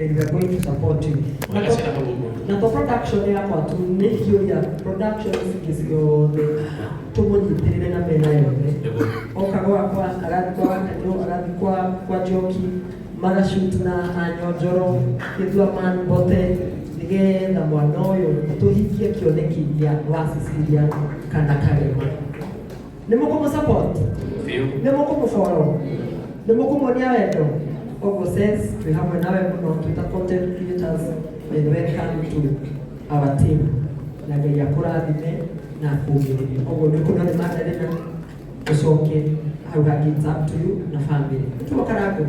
And we are going to support you. Wega ciana hau ũguo. Na to production yakwa tu, nĩ kĩũria production cingĩ ciothe tũmũnyitĩrĩre na mĩena yothe. Oka gwakwa, agathiĩ kwa Wakanyũ, agathiĩ kwa Njoki, magashoot na Anyonjoro Gĩthua Man Bote, nĩgetha mwana ũyũ tũhingie kĩoneki gĩa wa Cecilia kana Kagema. Nĩ mũkũmũ support? Biũ. Nĩ mũkũmũfollow? Nĩ mũkũmuonia wendo? Ũguo says twĩ hamwe nawe mũno twĩ ta content creators, and welcome to our team, na Ngai akũrathime na akũũmĩrĩrie. Ũguo nĩ kũna nĩ Magdalena, ũcoke hau hangĩ, it's up to you na family. Tuo Karango.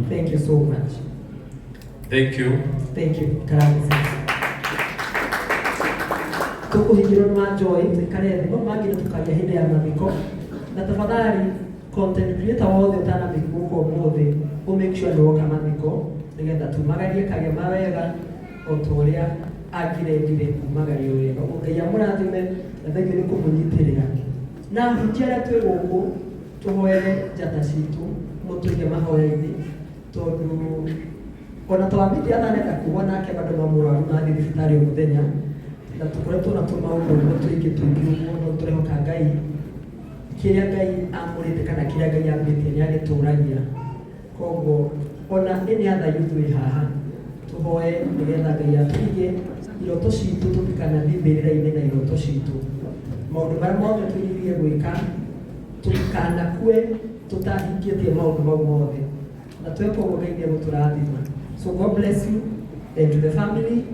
Thank you so much. Thank you. Thank you, Karango. Tũkũhingĩrwo nĩ wa Joy, tũikare thĩ, no mangĩ nĩ tũkaria hĩndĩ ya mathiko. Na tafadhali, content creator wothe ũtanamĩki gũkũ ũmũthĩ, ũ make sure nĩ woka mathiko nĩgetha tumagarie Kagema wega o ta ũrĩa angĩrendire kumagario wega. Ũguo Ngai amũrathime na thank you nĩ kũmũnyitĩrĩra. Na hunjia arĩa twĩ gũkũ, tũhoere njata citũ, mũtũige mahoya-inĩ, tondũ ona twambĩtie atanenda kuga nake bado no mũrwaru mathiĩ thibitarĩ o mũthenya, na tũkoretwo na tũmaũndũ ũguo tũingĩ tũingĩ ũguo, no tũrehoka Ngai, kĩrĩa Ngai amũrĩte kana kĩrĩa Ngai ambĩtie nĩ agĩtũragia. Koguo ona any other youth wĩ haha, tũhoe nĩgetha Ngai atũige iroto citũ, tũtikanathiĩ mbĩrĩra-inĩ na iroto citũ, maũndũ marĩa mothe twĩrirĩrie gwĩka, tũtikanakue tũtahingĩtie maũndũ mau mothe, na tweka ũguo Ngai nĩ egũtũrathima. So God bless you, and to the family,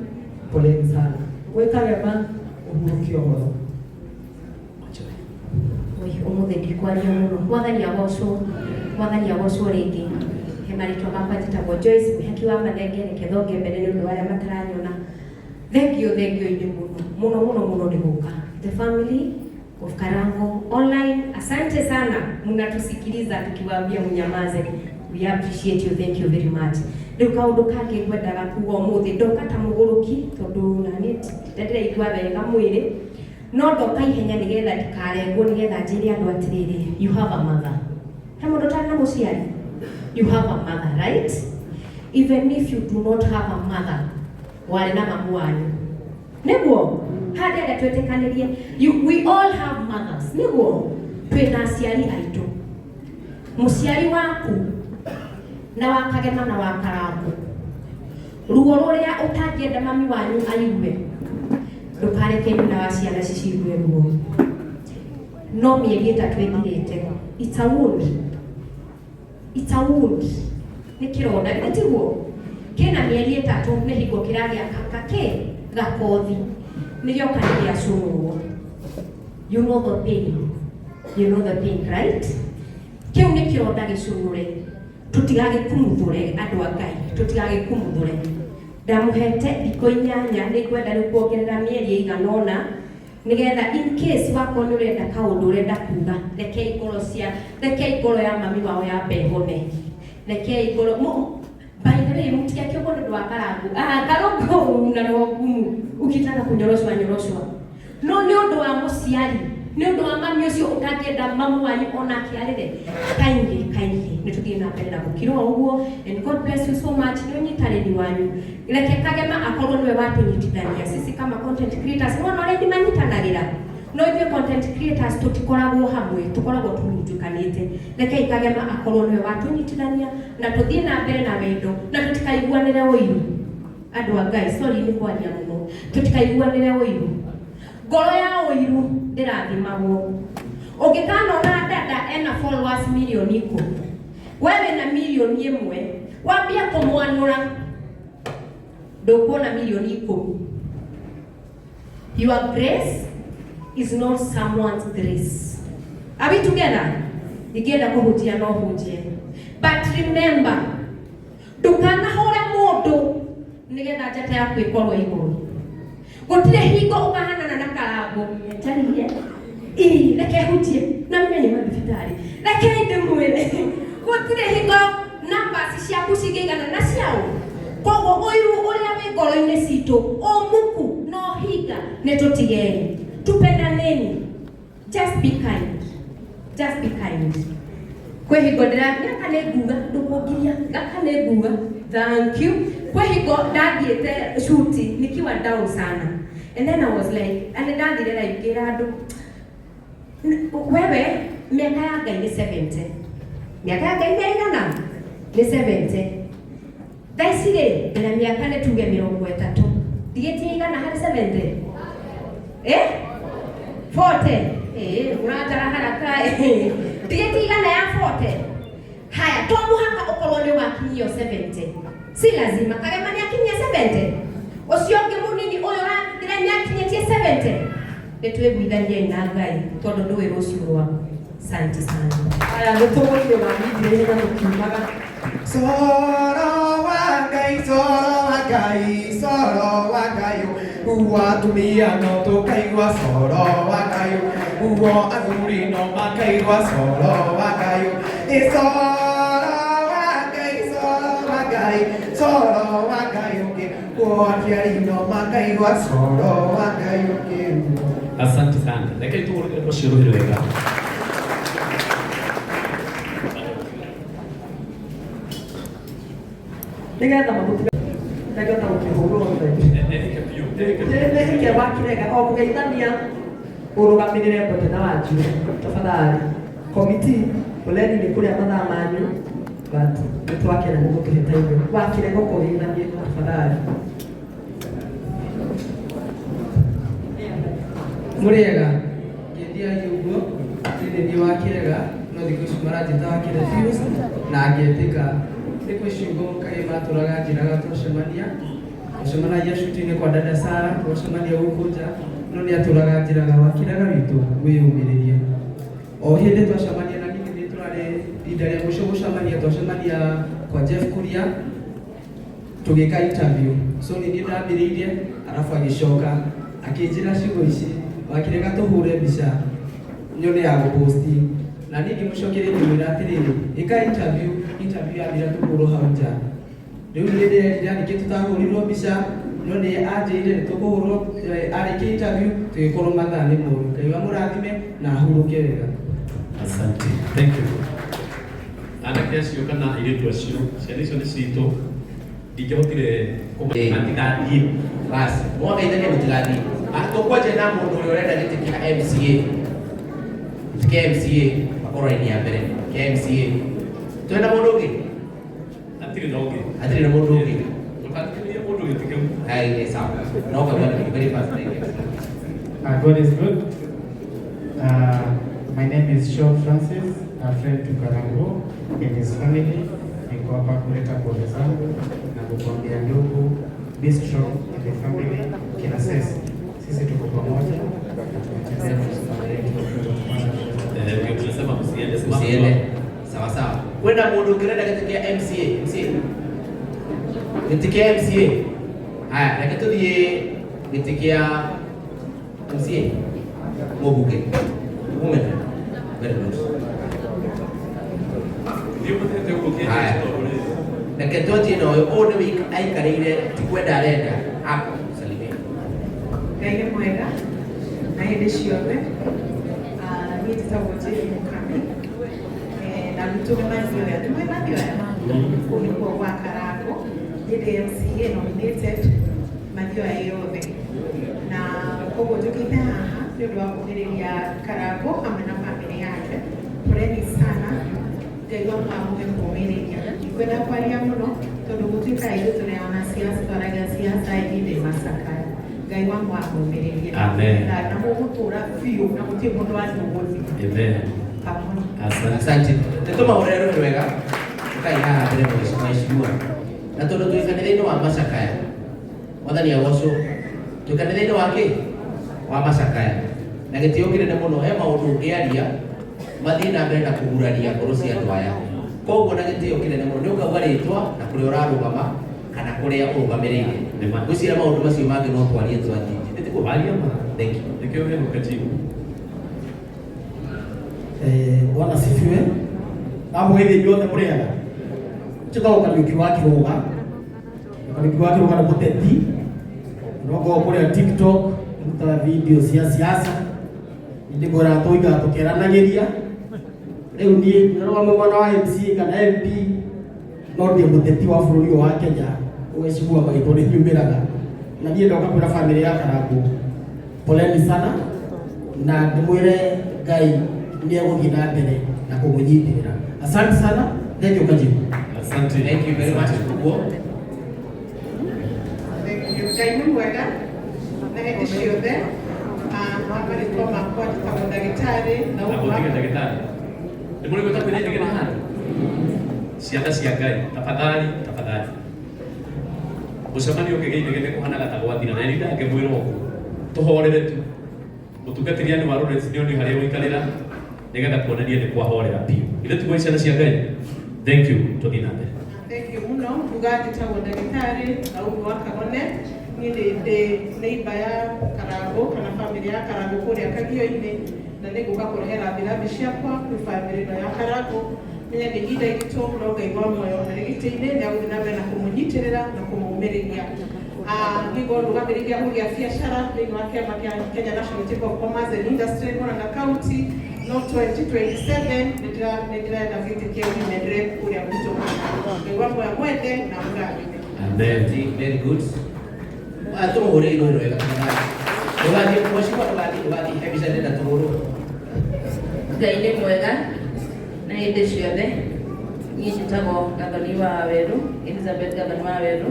poleni sana. Gwĩ Kagema, ũhurũke ũhoro. Oi, ũmũthĩ ndikwaria mũno. Mwathani agocwo, Mwathani agocwo rĩngĩ. He marĩtwa makwa, njĩtagwo Joyce Mwĩhaki wa Mathenge. Reke thonge mbere nĩ ũndũ wa arĩa mataranyona. Thengio, thengio-inĩ mũno mũno mũno mũno nĩ gũka. The family of Karango online, asante sana, mnatusikiliza tukiwaambia mnyamaze. We appreciate you, thank you very much. Rĩu kaũndũ kangĩ ngwendaga kuga, ũmũthĩ ndoka ta mũgũrũki, tondũ nani ndĩraigua wega mwĩrĩ, no ndoka ihenya nĩgetha ndikarengwo, nĩgetha njĩre andũ atĩrĩrĩ, you have a mother. He mũndũ ũtarĩ na mũciari? You have a mother, right? Even if you do not have a mother, warĩ na mamu wanyu, nĩguo harĩa ndenda twĩtĩkanĩrie. We all have mothers, nĩguo twĩna aciari aitũ, mũciari waku na wa Kagema na wa Karango. Ruo rũrĩa ũtangĩenda mami wanyu aigue, ndũkareke nyina wa ciana cicigue ruo. No mĩeri 3 ĩthirĩte, it's a wound, it's a wound, nĩ kĩronda, githĩ tiguo? Kĩna mĩeri 3, nĩ hingo kĩragĩa kakĩ gakothi, nĩgĩoka nĩ gĩacũrũrwo. You know the pain, you know the pain, right? Kĩu nĩ kĩronda gĩcũrũre, tũtigagĩkumuthũre, andũ a Ngai, tũtigagĩkumuthũre. Ndamũhete thikũ 8, nĩ ngwenda rĩu kuongerera mĩeri ĩigana ũna, nĩgetha in case wakorwo nĩ ũrenda kaũndũ ũrenda kuga, rekei ngoro cia, rekei ngoro ya mami wao yambe ĩhone, rekei ngoro. By the way, mtiakiogwo nĩ ũndũ wa Karangu. Ah, Karangu na roho ngumu, ukitaka kunyoroshwa nyoroshwa, no nĩ ũndũ wa mũciari, nĩ ũndũ wa mami ũcio ũtangĩenda mamu wanyu onake arĩre. Kaingĩ kaingĩ nĩ tũthiĩ na mbere na gũkirwo ũguo, and God bless you so much nĩ ũnyitanĩri wanyu. Reke Kagema akorwo nĩwe watũnyitithania sisi kama content creators. Nĩwona ũrĩa aini manyitanagĩra, no ithuĩ content creators tũtikoragwo hamwe, tũkoragwo tũrunjukanĩte. Rekei Kagema akorwo nĩwe watũnyitithania na tũthiĩ na mbere na wendo, na tũtikaiguanĩre ũiru, andũ a Ngai. Sorry nĩ kwaria mũno. Tũtikaiguanĩre ũiru. Ngoro ya ũiru ndĩrathimagwo. Ũngĩkanona dada ena followers 10,000,000, we wĩna 1 million, wambia kũmwanũra, ndũkuona 10,000,000. Your grace is not someone's grace. Are we together? Ingĩenda kũhunjia no hunjie, but remember, ndũkanahũre mũndũ nĩgetha njata yaku ĩkorwo igũrũ. Gũtirĩ hingo ũkahanana na Karango. Njaririe ii, reke hunjie na menye nyuma thibitarĩ. Reke ndĩmwĩre, gũtirĩ hingo numbers ciaku cingĩigana na ciao. Koguo ũiru ũrĩa wĩ ngoro-inĩ citũ, ũmuku no hinga, nĩ tũtigeni. Tupendaneni, just be kind, just be kind. Kwĩ hingo ndĩra gaka nĩ nguga, ndũkũngiria, gaka nĩ nguga. Thank you. Kwĩ hingo ndathiĩte shoot nikiwa down sana, and then I was like, and ndathire live ngĩra andũ, wewe, mĩaka ya Ngai nĩ 70, mĩaka ya Ngai nĩ ĩigana? Nĩ 70. Thaa ici rĩ, ndĩna mĩaka nĩ tuge 30, ndigĩtie igana harĩ 70, 40, mũratara haraka, ndigĩtie igana ya 40. Haya, to mũhaka ũkorwo nĩ ũgakinyio 70, si lazima. Kagema nĩ akinyia 70, ũcio ũngĩ mũnini ũyũ ũrathire nĩ akinyĩtie 70. Nĩ twĩguithaniei na Ngai tondũ ndũĩ rũciũ rwaku. Asante sana. Aya, nĩ tũgũthiĩ wa media na tũkiumaga. Coro wa Ngai, coro wa Ngai, coro wa Ngai, uo atumia no tũkaigua coro wa Ngai, uo athuri no makaigua coro wa Ngai. Ĩ coro wa Ngai, coro wa Ngai, coro wa Ngai ũngĩ, uo aciari no makaigua coro wa Ngai ũngĩ. Asante sana. Reke tũhũrĩre ũcio rũhĩ wega. Nĩgetha mamũtiga ndangĩhota gũkĩhũrwo othe. Nĩhĩke biũ, nĩhĩke biũ. Nĩhĩke wakirega o mũgeithania ũrũgamĩrĩre Mbote na Wanjiru tafadhali. Committee, poleni nĩ kũrĩa mathaa manyu, but nĩ twakena nĩ gũtũhe time. Wakirega ũkogeithanie tafadhali. Mũrĩega, ngĩendia ũguo niĩ nĩ wakĩrega, no thikũ ici maranjĩta Wakĩre Pius na ngetĩka. Nĩ kwĩ ciugo kaĩ matũraga njĩraga twacemania, twacemanagia cuti-inĩ kwa dada Sara, twacemania gũkũ nja, no nĩ atũraga njĩraga, "Wakĩrega witũ, wĩyũmĩrĩrie." O hĩndĩ twacemania na ningĩ nĩ tũrarĩ ihinda rĩa mũico gũcemania, twacemania kwa Jeff Kuria tũgĩka interview, so nĩ niĩ ndambĩrĩirie, arabu agĩcoka akĩnjĩra ciugo ici, "Wakĩrega, tũhũre mbica nyone ya gũposti." Na niĩ ngĩmũcokeria ngĩmwĩra atĩrĩrĩ, "Ĩka interview, interview yathira tũhũrwo hau nja." Rĩu nĩ ndĩrerira nĩkĩ tũtahũrirwo mbica, no nĩ anjĩrire nĩ tũkũhũrwo arĩkia interview, tũgĩkorwo mathaa nĩ moru. Ngai amũrathime na ahurũke wega. Asante. Thank you. Anake acio kana airĩtu acio, ciana icio nĩ citũ, ndingĩahotire matigathiĩ. Basi, mwageithania mũtigathiĩ. Tũkwanjia na mũndũ ũrĩa ũrenda gĩtĩ kĩa MCA. Gĩtĩ kĩa MCA, makorwo raini ya mbere, kĩa MCA. Twĩna mũndũ ũngĩ? Hatirĩ na ũngĩ. Hatirĩ na mũndũ ũngĩ. Ndũkatigĩrĩrie mũndũ gĩtĩ kĩu. Ai, sawa. No kwa very fast. Thank you. God is good. My name is Sean Francis, a friend to Karangu and his family. Niko hapa kuleta pole zangu na kukuambia ndugu, be strong in the family. Kina sisi, sisi tuko pamoja na tumetembea kwa safari yetu. Ndio tunasema msiende, simama. Msiende. Sawa sawa. Kwenda mũndũ ũngĩ ũrenda gĩtĩ kĩa MCA. MCA. Gĩtĩ kĩa MCA. Haya, reke tũthiĩ gĩtĩ kĩa MCA. Mũmbunge. Women. Very good. Thiĩ ũmũtete ũguo kĩenje Haya. tondũ rĩrĩ. Reke twanjie na ũyũ. Ũyũ nĩwe aikarĩire, ti kwenda arenda. Hapo, salimia. Ngai nĩ mwega na hĩndĩ ciothe. Niĩ njĩtagwo Jane Mũkami. Na gwitũ nĩ Mathioya, nĩ Mathioya, kũu nĩkuo gwa Karango. Niĩ ndĩ MCA nominated Mathioya yothe, na koguo njũkĩte haha nĩ ũndũ wa kũmĩrĩria Karango hamwe na famĩlĩ yake. Poleni sana, Ngai wa amũhe kũmĩrĩria. Ndikwenda kwaria mũno tondũ gũtuĩkaga ithuĩ tũrĩ wanasiasa, twaragia siasa ihinda macakaya. Ngai wa amũmĩrĩrie. Amen. Na mũgũtũra biũ na gũtirĩ mũndũ wanyu ũgũthiĩ. Amen. Kamwe. Asante. Asante. Nĩ tũmahũrĩre rũhĩ wega. Ũkai haha mbere mheshimiwa. Na tondũ twĩ kanitha-inĩ wa macakaya. Mwathani agocwo. Twĩ kanitha-inĩ wa kĩ? Wa macakaya. Na gĩtĩo kĩnene mũno, he maũndũ ũngĩaria mathiĩ na mbere na kũguraria ngoro cia andũ aya. Koguo na gĩtĩo kĩnene mũno nĩ ũkauga rĩtwa na kũrĩa ũrarũgama kana kũrĩa ũrũgamĩrĩire. Nĩ ma. Ngwĩciria maũndũ macio mangĩ no twarie twathiĩ. Nĩ Waria ma. Thank you. Nĩkĩo wĩhoka chief. Bwana sifiwe. Ndamũgeithia inyuothe mũrĩega. Njĩtagwo Kariũki wa Kĩrũga. Kariũki wa Kĩrũga nĩ mũteti. No ngorwo kũrĩa TikTok ndutaga video cia siasa. Nĩ ngwĩraga tũikara tũkĩaranagĩria. Rĩu niĩ ndarũgama mwena wa MCA kana MP, no ndĩ mũteti wa bũrũri ũyũ wa Kenya. Mheshimiwa magĩtwo nĩ nyumĩraga na niĩ ndoka kwĩra family ya Karangũ poleni sana na ndĩmwĩre Ngai nĩ egũthiĩ na mbere na kũmũnyitĩrĩra. Asante sana, thank you Kajibu. Asante. Thank you very much Kuguo. Thank you. Ngai nĩ mwega na hĩndĩ ciothe. Marĩtwa makwa njĩtagwo ndagĩtarĩ na Na ũguo gũtiga ndagĩtarĩ. Nĩ mũrĩ gwĩta kwĩna inegene handũ? Ciana cia Ngai, tafadhali, tafadhali. Mũcemanio ũngĩgĩa inegene kũhanaga ta gwathira na nĩ ndangĩmwĩra ũguo. Tũhorere tu. Mũtungatĩri anĩ wa Lawrence nĩ onio harĩa gũikarĩra nĩgetha kuonania nĩ kwahorera biũ. Ithe tiguo ciana cia Ngai. Thank you. Tũthiĩ na mbere. Thank you mũno. Nguga njĩtagwo ndagĩtarĩ na ũguo wa Kagone. Niĩ nĩ ndĩ neighbor ya Karangũ kana family ya Karangũ kũrĩa Kagio-inĩ na nĩ ngũka kũrehe rambirambi ciakwa kwĩ family ĩno ya Karangũ. Menya nĩ ihinda iritũ no Ngai wa muoyo arĩ gĩtĩ-inĩ nĩ agũthiĩ na mbere na kũmũnyitĩrĩra na kũmũmĩrĩria. Nĩguo ndũgamĩrĩri ahũri a biacara thĩinĩ wa kĩama kĩa Kenya National Chamber of Commerce and Industry Murang'a County no 2027 nĩ ndĩrenda gĩtĩ kĩa women rep kũrĩa gwitũ. Ngai wa muoyo mwende na amũrathime. Amen. Very good. Tũmũhũrĩre irũĩ rwega tafadhali. Ndũgathiĩ mheshimiwa, ndũgathiĩ ndũgathiĩ he mbica ndĩrenda tũhũrwo. Ngai nĩ mwega na hĩndĩ ciothe. Niĩ njĩtagwo Gathoni wa Weru, Elizabeth Gathoni wa Weru,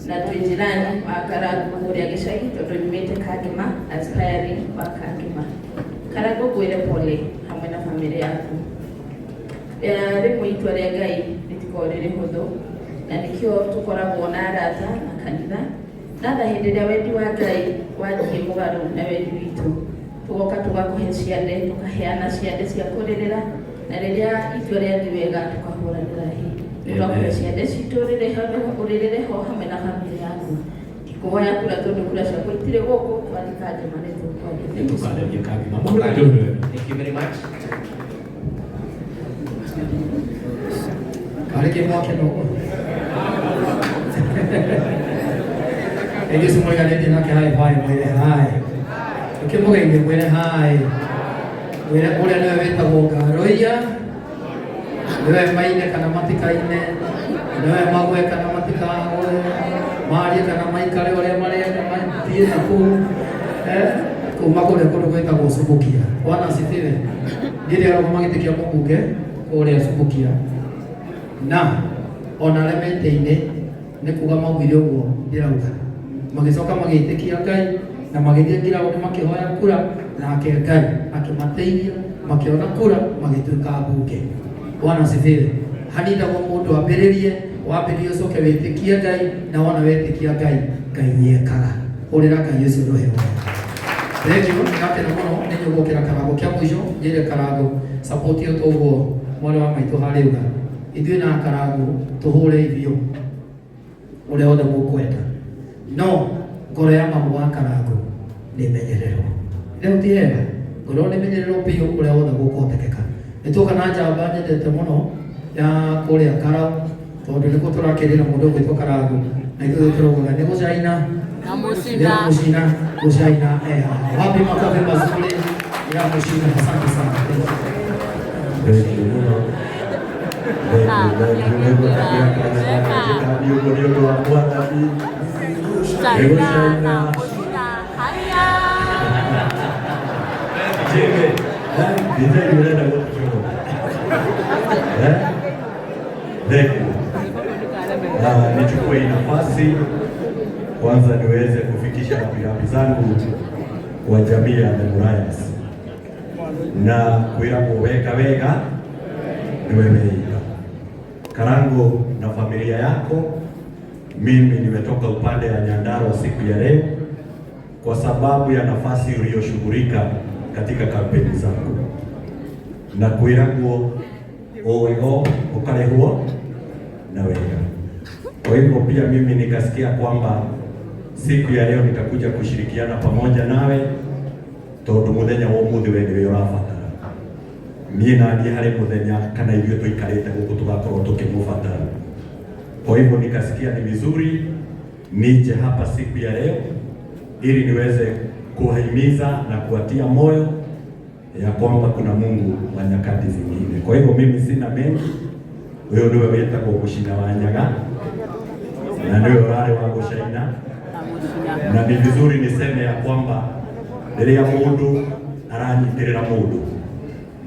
na twĩ jirani wa Karangũ kũrĩa gĩcagi tondũ nyumĩte Kangema, aspiring wa Kangema. Karangũ ngwĩre pole hamwe na famĩlĩ yaku. Rĩmwe itua rĩa Ngai rĩtikoragwo rĩrĩ hũthũ na nĩkĩo tũkoragwo na arata na kanitha na tha hĩndĩ ĩrĩa wendi wa Ngai wathiĩ mũgarũ na wendi witũ tũgoka tũgakũhe ciande tũkaheana ciande cia kũrĩrĩra na rĩrĩa itua rĩathiĩ wega tũkahũranĩra hĩ tũgakũhe ciande citũ ũrĩrĩre ho hamwe na famĩlĩ yaku. Ndikũhoya kura tondũ kura ciakwa itirĩ gũkũ twathiĩ Kangema nĩ tũkwaria. Nĩ tũkwarĩria Kangema. Mũhũrĩre irũĩ rwega. Thank you very much. Karĩ kĩ mwakena ũguo? Rĩngĩ ũcio mũriganĩtie nake hai hai mwĩre hai. Ũkĩmũgeithie mwĩre hai. Mwĩre ũrĩa nĩwe wĩtagwo Ngaroia, nĩwe maine kana matikaine, nĩwe magwe kana matikagwe, marie kana maikare ũrĩa marenda mathiĩ na kũu. Kuma kũrĩa kũndũ gwĩtagwo Subukia. Bwana asifiwe. Niĩ ndĩrarũgama gĩtĩ kĩa mũmbunge kũrĩa Subukia na ona arĩa metĩinĩ nĩ kuga maugire ũguo ndĩrauga magĩcoka magĩtĩkia Ngai na magĩthiĩ ngiraũndi makĩhoya kura nake Ngai akĩmateithia makĩona kura magĩtuĩka mbunge. Bwana asifiwe. Hanindagwo mũndũ ambĩrĩrie wambĩrĩrie ũcoke wĩtĩkie Ngai na wona wetĩkia Ngai Ngai nĩekaga. Hũrĩra Ngai ũcio rũhĩ rwega. Thank you. Ndakena mũno nĩ nyũgũkĩra Karangũ kĩa mũico njĩre Karangũ support ĩyo toguo mwana wa maitũ harĩuga ithuĩ na Karangũ tũhũre irio ũrĩa wothe mũkwenda no ngoro ya mamu wa Karangũ nĩ menyererwo rĩu ti hega ngoro nĩ menyererwo biũ ũrĩa wothe gũkũhotekeka nĩ tuoka na njamba nyendete mũno ya kũrĩa Karau tondũ nĩkuo tũrakĩrĩra mũndũ ũgwĩtwo Karangũ na ithuĩ tũraugaga nĩ gũcaina Na nĩ mũcina. mũcina gũcaina haha wapi makofi mazuri ya mũcina. Asante sana. Thank you. Thank you mũno. Thank you, thank you. Nĩgũtambia kanya ũguo nĩ ũndũ wa Mwathani. China na mũcina. Haya. Jimmy, ndĩrenda ũrenda gũtũcũrwo. Thank you. Nichukue hii nafasi kwanza niweze kufikisha rambirambi zangu kwa jamii ya The Murayas na kwĩragwo weka wega niwe weika. Karango na familia yako, mimi nimetoka upande ya Nyandarua siku ya leo kwa sababu ya nafasi uliyoshughulika katika kampeni zako na kwĩragwo owego ũkarĩhwo na wega. Kwa hivyo pia mimi nikasikia kwamba siku ya leo nitakuja kushirikiana pamoja nawe tondu muthenya wa umuthi we niwe ũrabatara niĩ na niĩ harĩ mũthenya kana ithuĩ tũikarĩte gũkũ tũgakorwo tũkĩmũbatara. Kwa hivyo nikasikia ni vizuri nije hapa siku ya leo ili niweze kuwahimiza na kuwatia moyo ya kwamba kuna Mungu wa nyakati zingine. Kwa hivyo mimi sina mengi, huyo niwe wĩtagwo Mũcina wa Nyaga na nĩwe ũrarĩ wa gũcaina. Na ni vizuri niseme ya kwamba rĩrĩa mũndũ aranyitĩrĩra mũndũ,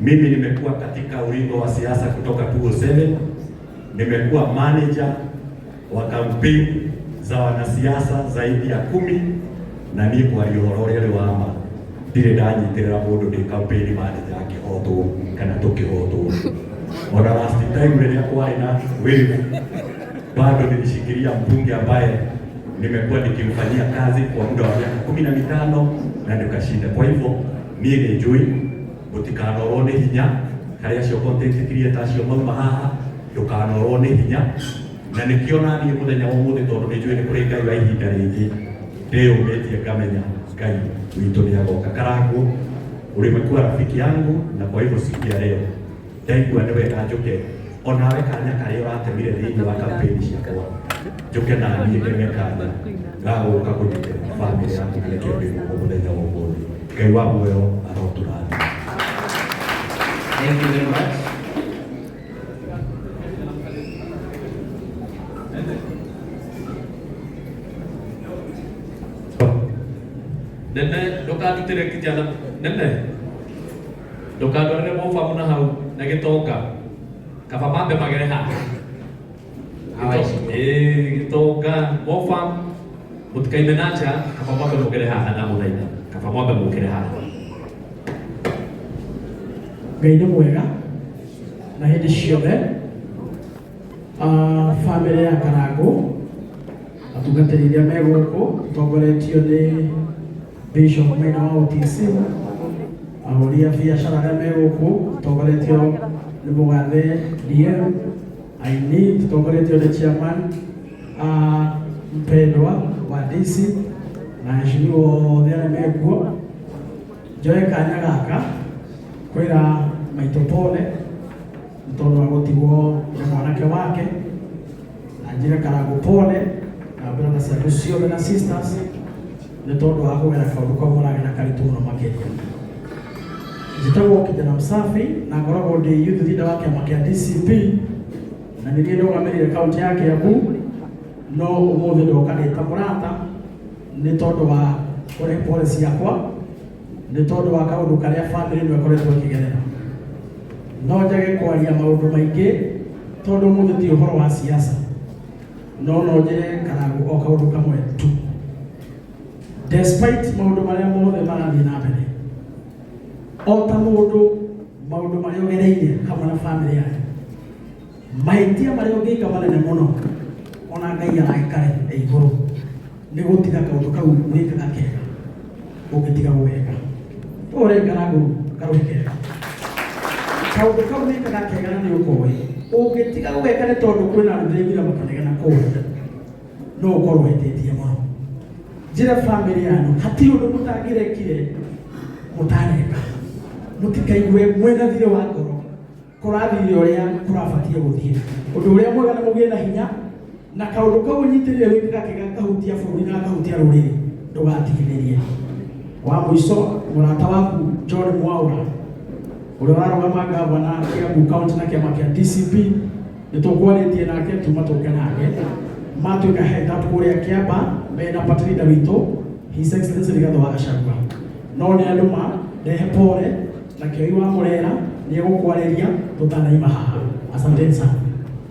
mimi nimekuwa katika ulingo wa siasa kutoka 2007, nimekuwa manager wa kampeni za wanasiasa zaidi ya 10, na niĩ kwaria ũhoro ũrĩa ũrĩ wa ma ndirĩ ndanyitĩrĩra mũndũ ndĩ campaign manager akĩhotwo kana tũkĩhotwo. Ona last time rĩrĩa kwarĩ na wave, bado nilishikilia mbunge ambaye nimekuwa nikimfanyia kazi kwa muda wa miaka 15 na nikashinda. Kwa hivyo niĩ nĩ njũĩ mũtikanorwo nĩ hinya harĩ acio content creator acio mauma haha, ndũkanorwo nĩ hinya. Na nĩkĩo naniĩ mũthenya wa ũmũthĩ, tondũ nĩ njũĩ nĩ kũrĩ Ngai wa ihinda rĩngĩ, ndĩyũmĩtie ngamenya Ngai witũ nĩ agoka. Karangũ, ulimekuwa rafiki yangu, na kwa hivyo siku ya leo ndaigua nĩ wega njũke onawe kanya karĩa ũratemire thĩinĩ wa kampeni ciakwa, njũke na niĩ ndeme kanya ga gũka kũnyitĩrĩra bamĩrĩ yaku, na nĩkĩo ndĩ gũkũ mũthenya wa ũmũthĩ. Ngai wa muoyo arotũrathima. Thank you very much. Nene ndũkandutĩre kijana nene, ndũkandwarĩre mũbamu na hau na gĩtonga, kaba mambe magere haha. Ĩĩ, gĩtonga mũbamu mũtikaime na nja, kaba mwambe mũgere haha na mũthaitha, kaba mwambe mũkĩre haha. Ngai nĩ mwega na hĩndĩ ciothe. Bamĩrĩ ya Karangũ, atungatĩri arĩa me gũkũ tũtongoretio nĩ Bishop Maina wa OTC, ahũri a biacara arĩa me gũkũ tũtongoretio nĩ mũgathe DM, aini tũtongoretio nĩ chairman mpendwa wa DC na aheshimiwa othe arĩa mekuo. Njoe kanya gaka kwĩra maitũ pole nĩ tondũ wa gũtigwo nĩ mwanake wake, na njĩre Karangũ pole na brother ciaku ciothe na sisters nĩ tondũ wa kũgera kaũndũ kau mũragera karitũ mũno makĩria. Njĩtagwo Kijana Msafi na ngoragwo ndĩ youth leader wa kĩama kĩa DCP, na nĩ niĩ ndũgamĩrĩire kaunti ya Kiambu, no ũmũthĩ ndoka ndĩ ta mũrata nĩ tondũ wa kũrehe pole ciakwa nĩ tondũ wa kaũndũ karĩa bamĩrĩ ĩno ĩkoretwo ĩkĩgerera. No njage kwaria maũndũ maingĩ tondũ ũmũthĩ ti ũhoro wa siasa, no no njĩre Karangũ o kaũndũ kamwe tu. Despite maũndũ marĩa mothe marathiĩ na mbere, o ta mũndũ maũndũ marĩa ũgereire hamwe na bamĩrĩ yake, mahĩtia marĩa ũngĩka manene mũno ona Ngai aragĩkare e igũrũ nĩ gũtiga kaũndũ kau wĩkaga kega ũngĩtiga gũgeka. Ũre Karangũ karũhe kega, kaũndũ kau wĩkaga kega na nĩ ũkoĩ, ũngĩtiga gũgeka nĩ tondũ kwĩna andũ ndĩraiguire makĩnegena kũrĩa, no ũkorwo ũhĩtĩtie mũno. Njĩre bamĩrĩ yanyu hatirĩ ũndũ mũtangĩrekire mũtaneka, mũtikaigue mwĩna thirĩ wa ngoro kũrathire ũrĩa kũrabatie gũthiĩ. Ũndũ ũrĩa mwega nĩ mũgĩe na hinya na kaũndũ kau ũnyitĩrĩre wĩkaga kega kahutia bũrũri na kahutia rũrĩrĩ, ndũgatigithĩrie. Wa mũico, mũrata waku John Mwaura ũrĩa ũrarũgama gavana Kiambu County na kĩama kĩa DCP, nĩ tũkwarĩtie nake tuma tũke nake matuĩka head up kũrĩa Kĩamba mena party leader witũ His Excellency Rigathi wa Gachagua, no nĩ andũ ma ndehe pole na Kĩoi wa Mũrera nĩ egũkwarĩria tũtanaima haha. Asanteni sana.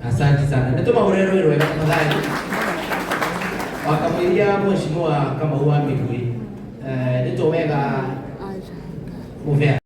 Asante sana. Nĩ tũmahũrĩre rũĩ rwega tafadhali. Wakamũiria mheshimiwa Kamau wa Migwi. Nĩ to wega mũbea.